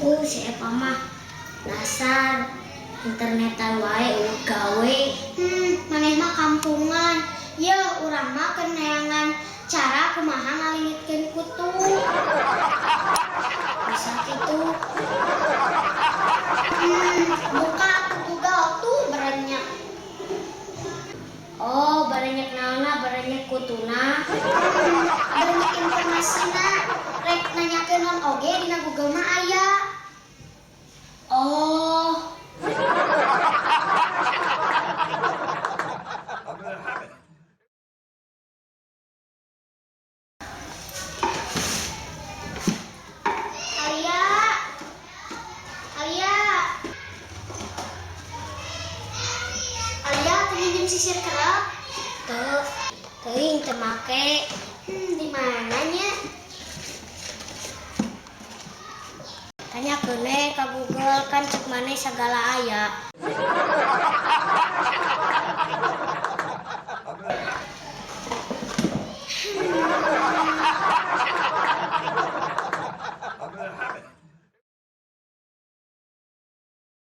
Si Epa mah dasar internetan wae eueuh gawe. Maneh mah kampungan. Yeuh, urang mah keur neangan cara kumaha ngalingitkeun kutu. Bisa kitu. Buka atuh Google tuh berenyak. Oh, barenyak naonna, barenyak kutuna. Berenyak informasina. Rek nanyakeun naon oge dina Google mah aya. Oh. Alia. Alia. Alia, teu minjem sisir kerep? Teu, teuing teu make. Di mana nya? Tanyakeun we ka Google kan cek maneh sagala aya.